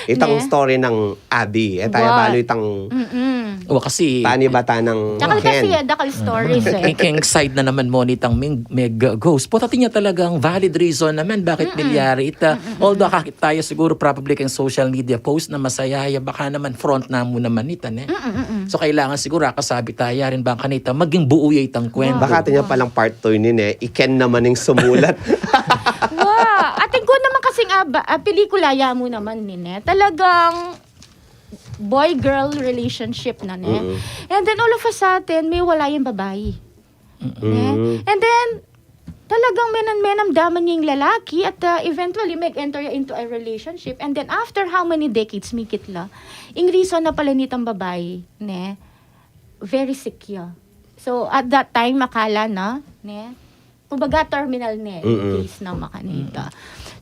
Itang Ne? story ng Abby. Itaya Wa- balu itang Mm-mm. Wa kasi panibata ng Tsaka Ken. kasi, ah, dakal stories, eh. King, king side na naman mo nitang Ming, Meg, uh, Ghost. Pota atin ya talagang valid reason naman bakit Mm-mm. milyari ita. Mm-mm. Although, kakit tayo siguro probably kang social media post na masaya ya, baka naman front na mo naman ita, ne? Mm-mm. So, kailangan siguro, ah, kasabi tayo rin bang kanita, maging buo ya itang kwento. Baka atin ya palang part two ini, ne? Iken naman yung sumulat. Wa, atin ko naman kasing aba, ah, pelikula ya mo naman ni, ne? Talagang boy-girl relationship na, ne? Mm-mm. And then all of a sudden, may wala yung babayi. Ne? Mm. And then, talagang menam-, menamdaman niya yung lalaki at, uh, eventually, mag-enter ya into a relationship. And then, after how many decades, mikit la, ing reason na pala nitang babayi, ne? Very sick ya. So, at that time, akala na, ne? Kumbaga, terminal ne, Mm-mm. case na makanita.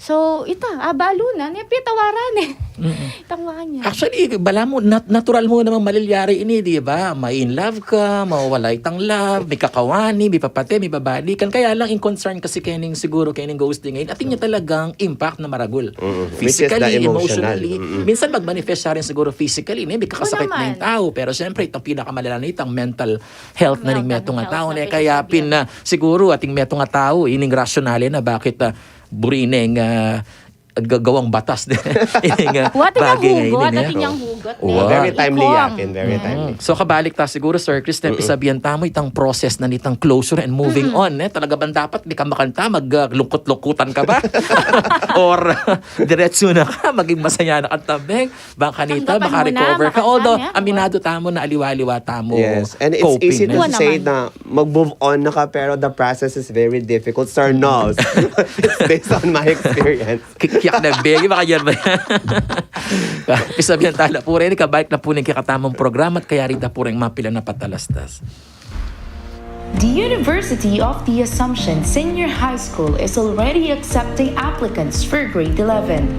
So, ita, abalu na, ne, pitawaran, ne. Mm-mm. Itang wa niya. Actually, bala mo, nat-, natural mo namang malilyari ini, di ba? May in love ka, mawawala itang love, may kakawani, may papate, may babalikan. Kaya lang, in concern kasi kening siguro, kening ghosting ngayon, atin niya talagang impact na maragul. Mm-mm. Which is the Physically, emotional. emotionally. Mm-mm. Minsan mag-manifest siya rin siguro physically, ne? May kakasakit Oo na yung naman. tao. Pero syempre, itang pinakamalala na itang mental health na ning Mental metung a health tau, na ne? Kaya pin, ah, siguro ating metung a tau, ining rasyonale na bakit, ah, buri neng, ah, gagawang batas din. Ining, ah, Wa, atin yang bagay ngayon, hugot, eh. atin yang hugot, Wa. ne? Very timely Ikuang. yakin, very Mm. timely. So, kabalik ta siguro, Sir Chris, ne, Mm-mm. pisabihan tamu itang process na nitang closure and moving Mm-mm. on, eh. Talaga bang dapat di ka makanta, mag, ah, lungkut-lungkutan ka ba? Or, diretso na ka, maging masaya na kang tambeng? Bang kanita, Tanggapan mo na, makarecover ka. makanta Although, na, aminado tamu na aliwa-aliwa tamu Yes, and it's coping, easy to eh. Wa say naman. na mag-move on na ka, pero the process is very difficult, sir knows. It's based on my experience. Kikyak na, begi, baka yan ba yan? Pisabihan tala pu rin, kabalik na pu rin kekatamung programa at kaya rita pu rin mapila na patalastas. The University of the Assumption Senior High School is already accepting applicants for grade eleven.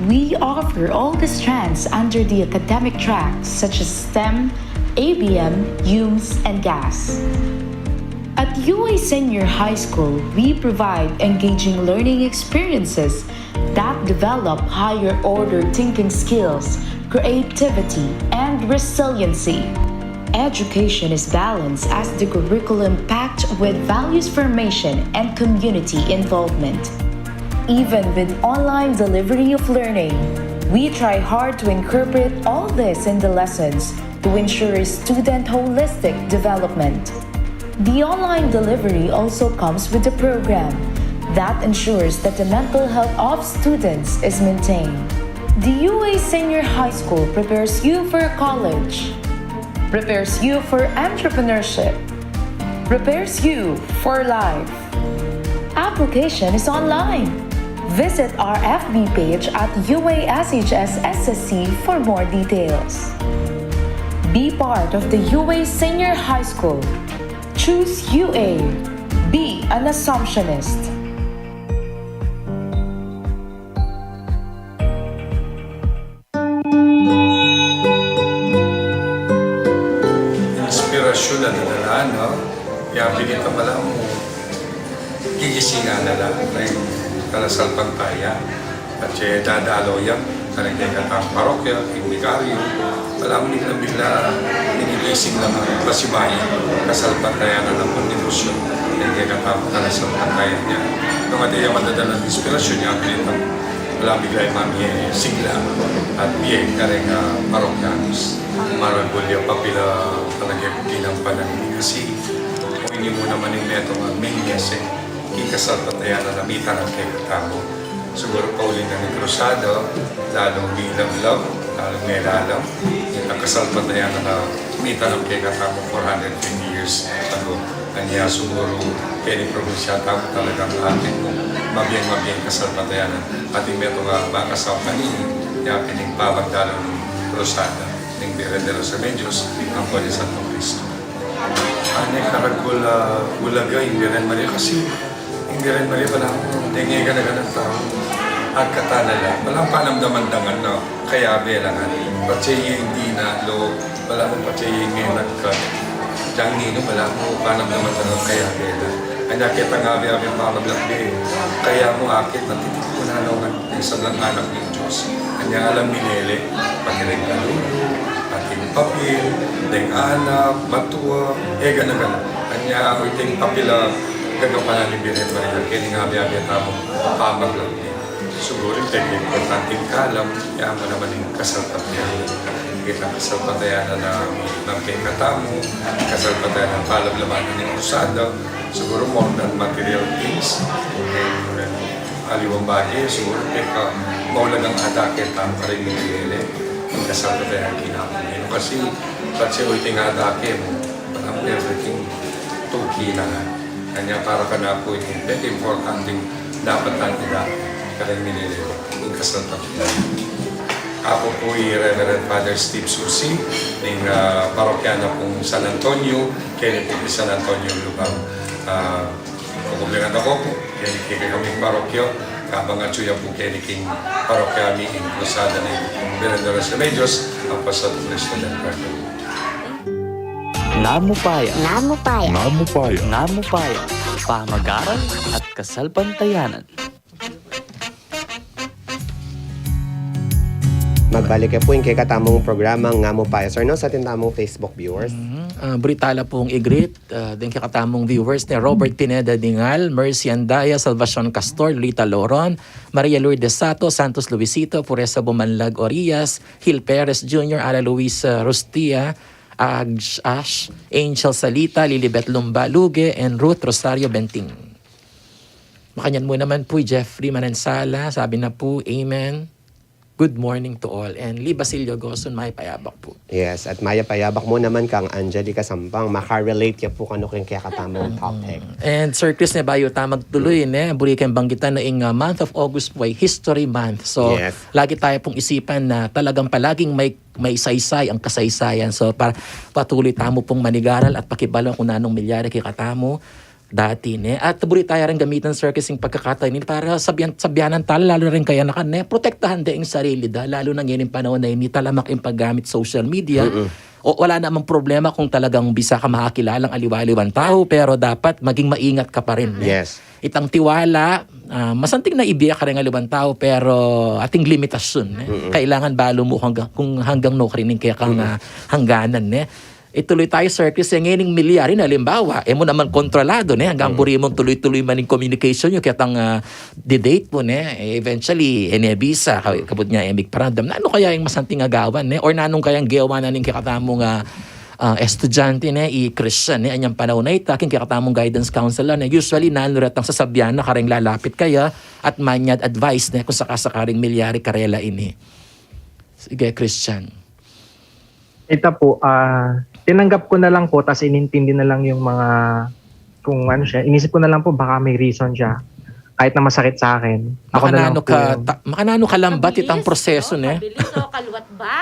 We offer all the strands under the academic track, such as STEM, A B M, UMS, and GAS. At U A Senior High School, we provide engaging learning experiences that develop higher order thinking skills, creativity, and resiliency. Education is balanced as the curriculum packed with values formation and community involvement. Even with online delivery of learning, we try hard to incorporate all this in the lessons to ensure student holistic development. The online delivery also comes with a program that ensures that the mental health of students is maintained. The U A Senior High School prepares you for college, prepares you for entrepreneurship, prepares you for life. Application is online. Visit our F B page at U A S H S S S C for more details. Be part of the U A Senior High School. Choose U A. Be an Assumptionist. Kaya binita pala mu, gigisingan na la, ay, talasalpantaya. At siya dadalo yan, kareng kekatang parokya, ing bigaryo, pala mu bigla-bigla, inigising na pasibayan, kasalpantayanan na pun debosyon, kareng kekatang talasalpantaya niya. Nung atin yang madadalang inspirasyon niya, pinita, pala bigla yang mami sigla, at bie, kareng, ah, parokyanos. Maragul ya papila, talaga, bilang pananini kasi, o ini mu naman ing metung a milyas, eh, king kasalpantayanan a mita nang kekatamu. Siguru pauli na ning krusada, lalung milablab, lalung milalam, ing kasalpantayanan a mita nang kekatamu four hundred fifty years ago. Anya siguru, keni probinsya tamu talagang atin mu, mabieng-mabieng kasalpantayanan. Atin metung a makasampan ini, ya pin ing pamagdalung krusada ning Birhen de los Remedios, ampo ning Santo Cristo. Ane karagul a ulaga ing Birhen Maria kasi ing Birhen Maria balamu deng e gana-ganang tau agkatan na la. Balamu panamdaman da ngan na kayabe la ngan. Patse ye ing dinalu, balamu patse ye ing menagkat. Deng ninu balamu panamdaman da ngan kayabe la. Anya ketang abe-abe pamaglakbe, kaya mu akit na titik mu na ngan ing sablang anak ning Dios. Anya alang milele, pati deng kalulu, pati deng papil, deng anak, matua, e gana-gana. Anya, o, iting papil a gagampanan ning Birhen Maria, keni ing abe-abe tamung pamaglakbe. Siguru ing peki importanting kalam, ya mu naman ing kasalpantayanan. Kita kasalpantayanan na, nang kekatamu, kasalpantayanan a palablaban ning krusada, siguru more than material things, aliwang bage, siguru peka maulagang adake tamu kareng milele, ing kasalpantayanan kinaku ninu. Kasi, patse o iting adake mu, balamu everything tuki na ngan. Anya para kanaku iti peki importanting dapat tang adake kareng milele, ing kasalpantayanan. Aku pu i Reverend Father Steve Susi, ning, ah, parokya na pung San Antonio, keni pu king San Antonio, Lubang. Ah, kukumbingan da ku pu, keni king kekaming parokya, kabang atyu ya pu keni king parokya mi ing krusada ning Birhen de los Remedios, ampo Santo Cristo del Perdon. Nga mu pa ya. Nga mu pa ya. Nga mu pa ya. Nga mu pa ya. Pamag-aral at kasalpantayanan. Magbalik ya pu ing kekatamung programa, Nga mu pa ya, Sir, no, sa atin tamung Facebook viewers. Mhm. Ah, buri tala pung i-greet, ah, deng kekatamung viewers ne Robert Pineda Dingal, Mercy Andaya, Salvacion Castor, Lolita Loron, Maria Lourdes Sato, Santos Luisito, Puresa Bumanlag Orias, Hil Perez Junior, Ala Luisa Rustia, Ash, Ash, Angel Salita, Lilibet Lumba Luge, and Ruth Rosario Benting. Makanyan mu naman pu i Jeffrey Manansala, sabi na pu, "Amen. Good morning to all." And Lee Basilio Goson, mayap a yabak pu. Yes, at mayap a yabak mu naman kang Angelica Sampang, makarelate ya pu kanu king kekatamung topic. And Sir Chris, ne, bayu ta magtuloy, ne, buri keng banggitan na ing, ah, month of August pu ay History Month. So, yes, lagi tayo pung isipan na talagang palaging may, may saysay ang kasaysayan. So, para patuloy tamu pung manigaral at pakibalo kung nanung milyari kekatamu dati, ne? At buri taya ring gamitan, Sir Chris, ing pagkakataun ini para sabyan, sabyanan tala, lalu na ring kayanakan, ne? Protektahan da ing sarili da, lalu na ngening panaun a ini, talamak ing paggamit social media. Mm-mm. O, wala namang problema kung talagang bisa ka makakilalang aliwa-aliwang tau, pero dapat maging maingat ka pa rin, ne? Yes. Itang tiwala, ah, masanting na ibie kareng aliwang tau, pero atin limitasyon, ne? Mm-mm. Kailangan balu mu hanggang, kung hanggang no ka rin ing kekang, mm-mm, ah, hangganan, ne? Ituloy tayo, Sir Chris, e ngening milyari na, alimbawa, e mu naman kontrolado, ne? Hanggang, mm, buri mung tuloy-tuloy man ing communication yu ketang, ah, di-date mu, ne? E, eventually, e ne bisa, ka-, kabud nya e migparamdam. Nanu kaya ing masanting a gawan, ne? Or nanung kayang gewa na ning kekatamung, ah, ah, estudyante, ne? I Christian, ne? Anyang panaun a ita, king kekatamung guidance counselor, ne? Usually, nanu retang sasabyan na kareng lalapit kaya at manyad advice, ne? Kung saka-sakaling milyari karela ini. Sige, Christian. Ita po, ah, tinanggap ko na lang po, tas inintindi na lang yung mga, kung ano siya, inisip ko na lang po, baka may reason siya. Kahit na masakit sa akin, ako na lang po yung... Makananu ka, ta-, makananu kalambat itang proseso, ne? Mabilis, no? Mabilis, no? Kaluat ba?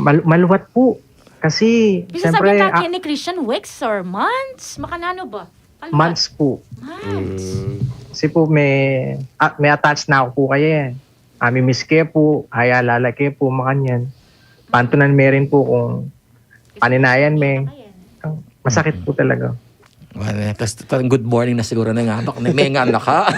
Mal-, maluwat po. Kasi, siyempre, sabihan ka, ah, ni Christian, weeks or months? Makananu ba? Kaluat. Months po. Months. Mm. Kasi po, may, ah, may attach na ako po kaya eh. Amimiss ke po, ayalala ke po, makanyan. Pantunan me rin po kung paninayan me. Masakit po talaga. Wala, tas, tas good morning na siguro na nga, bak, may nga naka.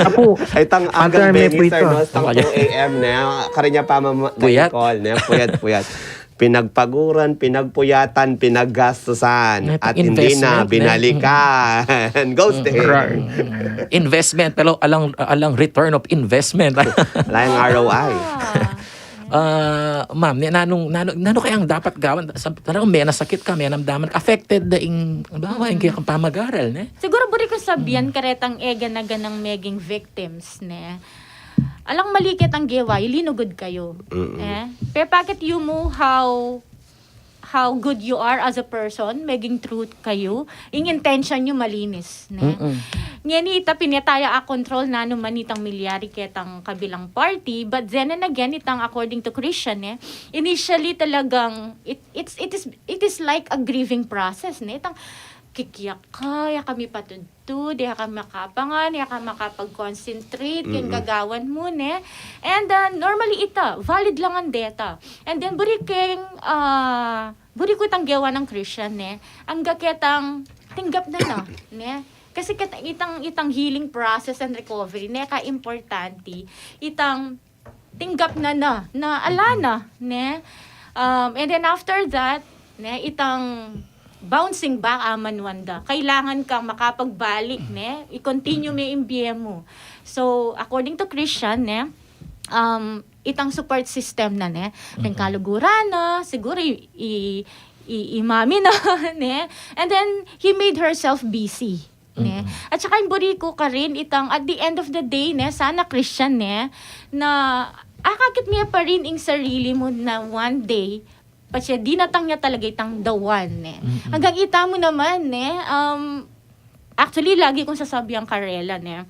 Apo, Ay, tang Father, anggang may bengi, po sir, ito. no? Tang Wala. two a.m. na. Kari niya pa mama, Puyat. Call na. Puyat, puyat. Pinagpaguran, pinagpuyatan, pinaggastusan. May At hindi na investment, binalikan. Ghost eh. Right. Investment, pero alang, alang return of investment. Wala yung R O I. Ah, ma'am, ni nanung, nanung, nanung kayang dapat gawan? Sa, talagang may nasakit ka, may namdaman ka, affected na ing, ano ba, yung kayang pamagaral, ne? Siguro buri ko sabian karetang ega na ganang meging victims, ne? Alang mali ketang gewa, ilinugud kayo. Eh? Pero bakit you mo how how good you are as a person, meging true kayo, ing intention nyo malinis, ne? Ngeni ita pin e taya a control nanu man itang milyari ketang kabilang party, but then and again, itang according to Christian, ne? Initially talagang, it, it's, it is, it is like a grieving process, ne? Itang kikyak ka, ya kami patud tu, di ka makapangan, di ka makapag-concentrate, yung gagawan mo, ne? And uh, normally ita, valid lang ang data. And then, buri keng, uh, buri ko itang gewa ng Christian, ne? Ang gaketang tinggap na na, ne? Kasi ket-, itang, itang healing process and recovery, ne? Ka-importante, itang tinggap na na, na ala na, ne? Um, and then after that, ne, itang bouncing back, aman wanda. Kailangan kang makapagbalik, ne? I-continue mo yung biye mo. So, according to Christian, ne, um, itang support system na, ne? Ring kaluguran na, siguro i, i, i, i mami na, ne? And then, he made herself busy. Ne? At saka yung buri ko karin, itang at the end of the day, ne, sana Christian, ne, na akakit mo pa rin ing sarili mo na one day, patse dinatang niya talaga itang the one, ne. Hanggang ita mo naman, ne, um, actually, lagi kong sasabi ang karela, ne,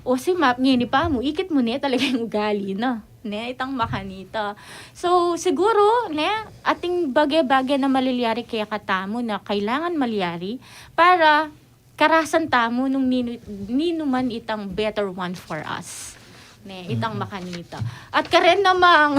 o si Map, ngini pa mo, ikit mo, ne, talaga yung ugali na, ne, itang makanita. So, siguro, ne, ating bage-bage na malilyari kaya katamu na kailangan malyari para karasan tamu nung ninu, ninu man itang better one for us. Ne, itang makanita. At karen namang,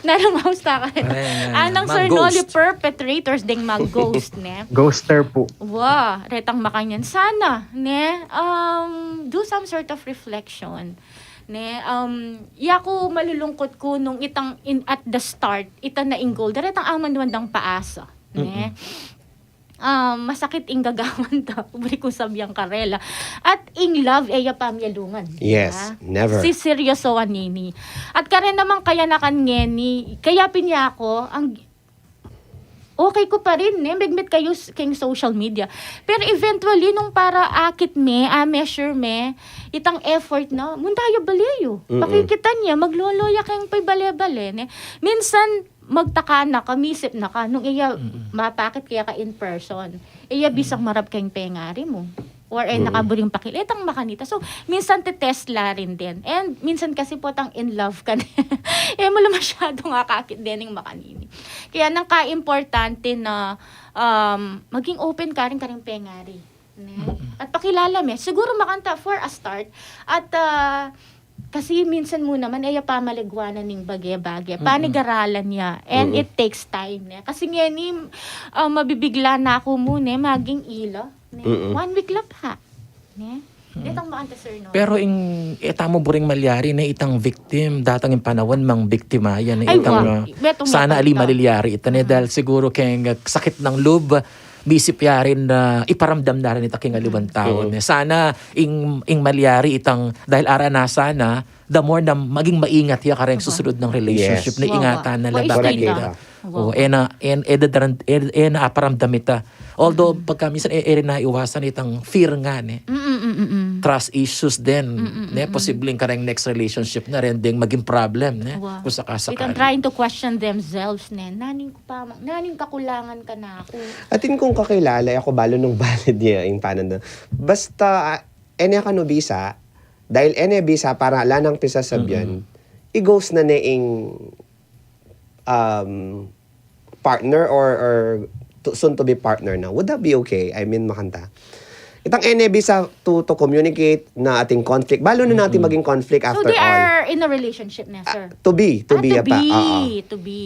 narang house ta karen. Anang Sir Noli perpetrators ding mag-ghost, ne? Ghoster po. Wa, retang makanyan. Sana, ne, um, do some sort of reflection. Ne, um, yaku malulungkot ku nung itang in, at the start, ita na ing goal. Daretang aman duman dang paasa. Ne? Um, masakit ing gagawan ta. Buri kung sabiang karela. At ing love, e ya pamyalungan. Yes, never. Si seryoso anini. At karen namang kayanakan ngeni, kaya pin yaku, ang okay ku pa rin, ne? Megmit kayu s-, keng social media. Pero eventually, nung para akit me, a-measure me, itang effort na, munta ya bale yu. Pakikitan ya, maglolo ya keng paibale-bale, ne? Minsan, magtaka na ka, misip na ka, nung iya mapakit kaya ka in person. Iya bisang marap keng pengari mu. Or e na ka buring pakil, itang makanita. So, minsan te-test la rin din. And minsan kasi potang in love ka na. E mu la masyadong akakit din ing makanini. Kaya nang ka-importante na, um, maging open ka rin karing pengari. Ne? At pakilala me. Siguro makanta for a start. At, ah, kasi minsan mu naman, e ya pamaligwanan ning bage-bage. Panigaralan ya. And it takes time, ne? Kasi ngeni, ah, mabibigla na ku mu, ne? Maging ila, ne? One week la pa. Ne? Itang makanta, Sir Noli. Pero ing, e tamu buring malyari ne itang victim, datang ing panaun mang biktima ya ne Ay, itang, wa. ah, Beto sana meto ali ita. Malilyari ita ne, dahil siguro keng, ah, sakit ng lub, misip ya rin na iparamdam na rin ita keng aliwang tau ne. Sana ing, ing malyari itang, dahil ara na sana, the more na maging maingat ya kareng susunod ng relationship Yes. na Wa, wa. ingatan na Wa, laban ita. ita. Wa, O, wa. e na, e, e da rin, e, e na aparamdam ita. Although, pagka minsan, e, e rin naiwasan itang fear nga, ne? Mm-mm-mm. Trust issues din. Ne? Posibleng kareng next relationship na rin ding maging problem, ne? Wa. Kung sakasakali. Itang trying to question themselves, ne? Naning ku pa, naning kakulangan ka na aku. Atin kung kakilala, aku balu nung valid ya ing pananda. Basta, ah, ene ka no bisa, dahil ene bisa para lanang pisasabyan, i-ghost na ne ing, um, partner or, or to, soon to be partner na. Would that be okay? I mean, makanta. Itang ene bisa to, to communicate na ating conflict. Balu na natin maging conflict So after they all. Are in a relationship na, sir? To be, to Ah, be, to apa. be, Oo. To be.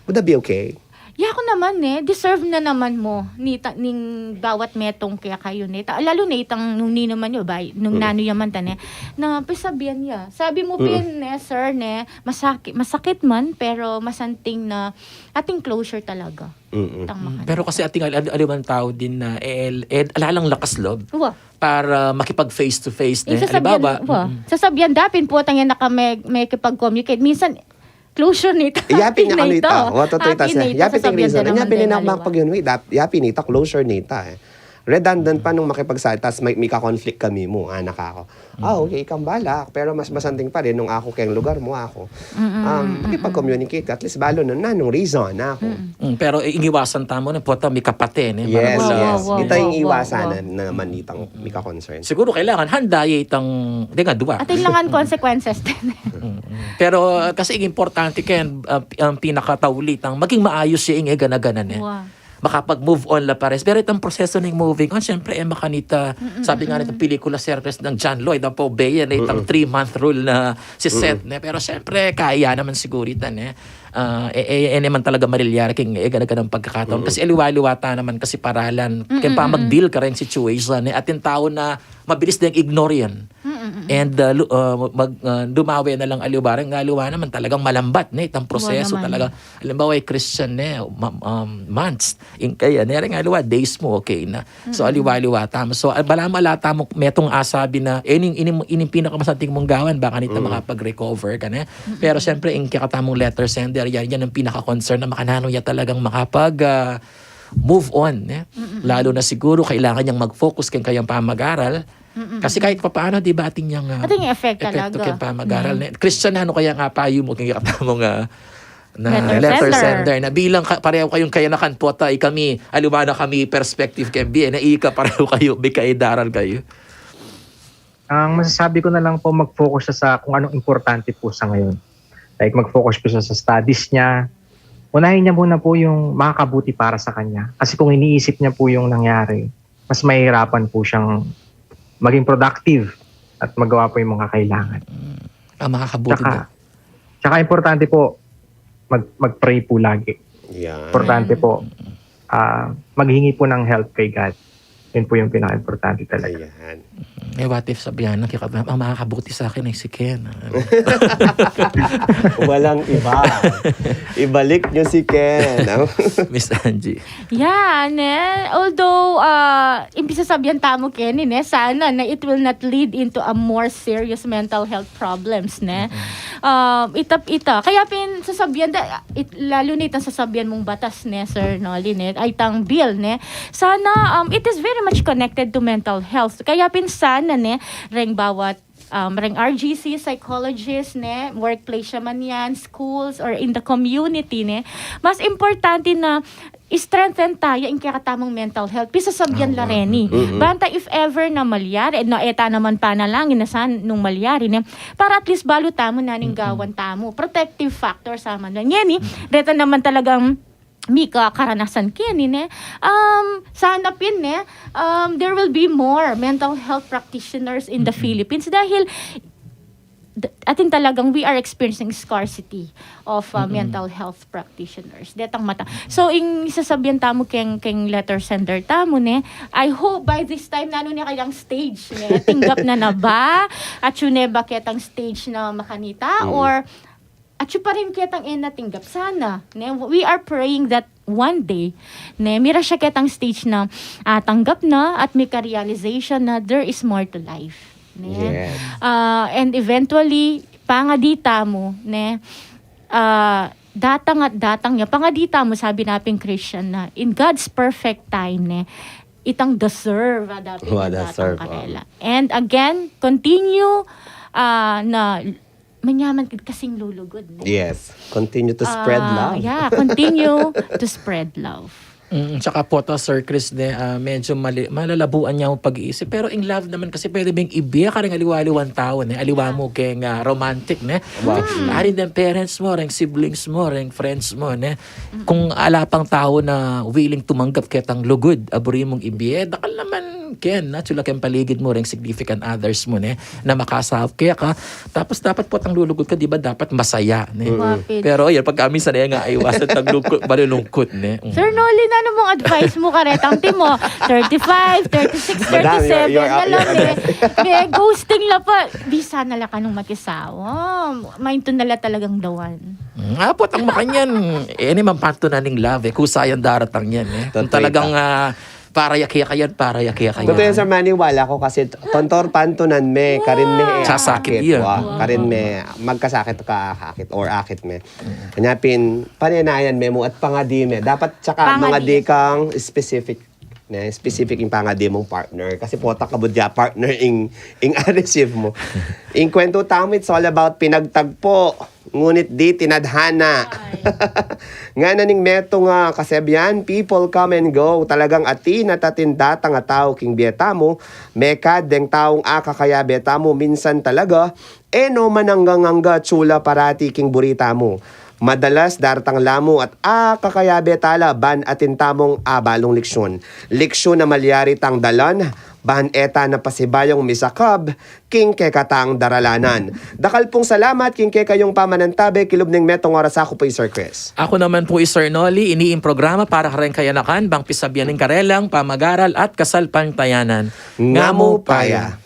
Would that be okay? Yaku naman, ne, deserve na naman mu nita, ning bawat metung kekayu, ne. Ta, lalu na itang nung ninu man yu, bay, nung nanu ya man ta, ne, na pasabian ya. Sabi mu pin, ne, sir, ne, masaki-, masakit man, pero masanting na ating closure talaga. Tang makanyan. Pero kasi ating al-, al-, aliwang tau din na, eh, eh, ala lang lakas lob para makipag face to face, ne. Alibawa, sasabian da pin pu, tang yan naka me-, mekipag-communicate. Minsan, closure nita. Yapin na kami ita. Wa, totoo ita, sir. Yapin ita reason. Yapin na makipag-communicate. Yapin ita, closure nita, eh. Redundant pa nung makipagsalita, tas may, may ka-conflict kami mu, anak ako. Ah, okay, ikang balak. Pero mas masanting pa rin nung aku keng lugar mu, aku. Um, makipag-communicate, at least balu na, nanung reason na aku. Mm, pero iniwasan tamu na, puta, may kapate, ne? Yes, yes. Ita ing iwasan na, na naman itang mika-concern. Siguro kailangan handa ya itang, di nga, dua. At kailangan consequences din. Pero uh, kasi ing importante ken, uh, ang pinakatauli tang maging maayos ya ing egana-gana ne. Makapag-move on la pares. Pero itang proseso ning moving on, syempre, eh, makanita, sabi nga nitang pelikula, Circus ng John Lloyd, apo, Bea, na itang three-month rule na si Seth, ne? Pero syempre, kaya naman siguro ita, ne? Ah, eh, eh, eh, naman talaga marilyar king egana-ganang pagkakataon. Kasi aliwa-liwa ta naman kasi paralan. Kaya pa mag-deal ka rin situation, eh. At yung tao na mabilis din ignore yan. And uh, lu- uh, mag, uh, dumawe na lang aliwa rin. Aliwa naman talagang malambat, ne? Itang proseso talaga. Alam ba, eh, Christian, ne? Ma- um, months. Ing kaya, ne, rin aliwa, days mu, okay na. So, aliwa-liwa tamu. So, ah, balamu ala tamu, metung asabi na, eh, ining, ining, ining pinakamasanting mung gawan, baka nita makapag-recover ka, ne? Pero, syempre, ing kekatamung letter sender, yan, yan ang pinaka-concern na makananu ya talagang makapag, ah, move on, ne? Lalo na siguro, kailangan yang mag-focus keng kayang pamag-aral. Kasi kahit papaano, di ba, atin yang, ah, Atin yung effect epekto talaga. Keng pamag-aral, ne? Christian, ano kaya nga payo mu keng kekatamung, ah, na letter sender, na bilang ka, pareho kayong kayanakan, puta, ikami, aliwa na kami perspective keng bie, na ika, pareho kayu, may kaidaran kayu. Ang masasabi ko na lang po, mag-focus siya sa kung anong importante po sa ngayon. Like, mag-focus po siya sa studies niya. Unahin niya muna po yung makakabuti para sa kanya. Kasi kung iniisip niya po yung nangyari, mas mahihirapan po siyang maging productive at magawa po yung mga kailangan. Ah, makakabuti daw. Tsaka importante po, mag, mag-pray po lagi. Yan. Importante po, ah, maghingi po ng help kay God. Yun po yung pinaka-importante talaga. Ayan. Eh, what if sabihan na, kaya ang makakabuti sa akin ay si Ken. Ah. Walang iba. Ibalik nyo si Ken. Miss Angie. Yeah, ne? Although, uh, imbis na sabihan tamu, Kenny, ne? Sana na it will not lead into a more serious mental health problems, ne? Um, ita, ita. Kaya pin sasabihan da, it, lalo na itang sasabihan mung batas, ne, Sir Nolly, ne? Ay, itang bill, ne? Sana, um, it is very much connected to mental health. Kaya pin sana, ne, reng bawat um, reng R G C, psychologist, ne, workplace ya man yan, schools, or in the community, ne, mas importante na i-strengthen taya ing kekatamung mental health. Pisasabian la reni. Banta if ever na malyari, no, e ta naman panalangin na sana nung malyari, ne, para at least balu tamu na ning gawan tamu. Protective factor sa man. Ngeni, reta naman talagang mika karanasan keni, ne? Um, sana pin, ne? Um, there will be more mental health practitioners in the Philippines dahil d- atin talagang we are experiencing scarcity of uh, mental health practitioners. Detang mata. So, ing sasabian tamu keng, keng letter sender tamu, ne? I hope by this time, nanu ne kayang stage, ne? Tinggap na na ba? At yun ne ba ketang stage na makanita? Or at yu pa rin ketang e na tinggap. Sana, ne? We are praying that one day, ne, mira siya ketang stage na ah, tanggap na at mika-realization na there is more to life. Ne? Yes. Ah, and eventually, pangadi tamu, ne, ah, datang at datang ya. Pangadi tamu, sabi na pin Christian na, in God's perfect time, ne, itang deserve, ada pin datang karela. And again, continue ah, na manyaman kasing lulugud, ne? Yes. Continue to spread Ah, love. Yeah, continue to spread love. Mm, tsaka po to, Sir Chris, ne, ah, medyo mali, malalabuan niya ang pag-iisip. Pero in love naman kasi pwede bing ibiya ka rin aliwa-aliwang tao, ne? Aliwa mo keng ah, romantic, ne? Wow. Ari ng parents mo, ring siblings mo, ring friends mo, ne? Kung ala pang tao na willing tumanggap ketang lugud, aburi mong ibiya, dakal naman Ken, na, tsula keng paligid mu, reng significant others mu, ne, na makasaup keka. Tapos dapat potang lulugud ka, di ba, dapat masaya, ne? Mapit. Pero yun, pagka minsan, e, nga, ay, iwasan tang lungkut, malulungkut, ne? Mm. Sir Noli, nanu mung advice mu karetang timo? Thirty-five, thirty-six, Madam, you're, thirty-seven you're na out, lang, you're e. May ghosting la pa. Bisa na la kanung makisawa. Maintun na la talagang dawan. Mm, apot ang makanyan, e, ini man pantunan ning love, e, kusa yan daratang yan, e. Kung talagang, ah, para ya kaya, para ya kaya. Totoo yan, sir, maniwala ko kasi t-, tontor pantunan me, karin me, e, sasakit akit, yan. Wa, karin me, magkasakit ka, akit, or akit me. Kanya pin, panenayan me mu at pangadi me. Dapat tsaka pangadi, mangadi kang specific, ne, specific ing pangadi mung partner. Kasi pota kabud ya partner ing, ing a-receive mu. Ing kwento tamu, it's all about pinagtagpo. Ngunit di tinadhana. Ay. Ngana ning metung a kasabian, people come and go. Talagang atin at atin datang a tau king bie tamu, mekad deng taung akakayabe tamu, minsan talaga, e no man anggang-angga, tsula parati king buri tamu. Madalas daratang la mu at akakayabe ta la ban atin tamung abalung leksyun. Leksyun a malyari tang dalan, ban e ta na pasibayung misakab king kekatang daralanan. Dakal pung salamat king kekayung pamanantabe, kilub ning metung oras. Aku pu i Sir Chris. Aku naman pu i Sir Noli, ini ing programa para kareng kayanakan, bang pisabian ing karelang pamagaral at kasalpantayanan. Ngamu pa ya.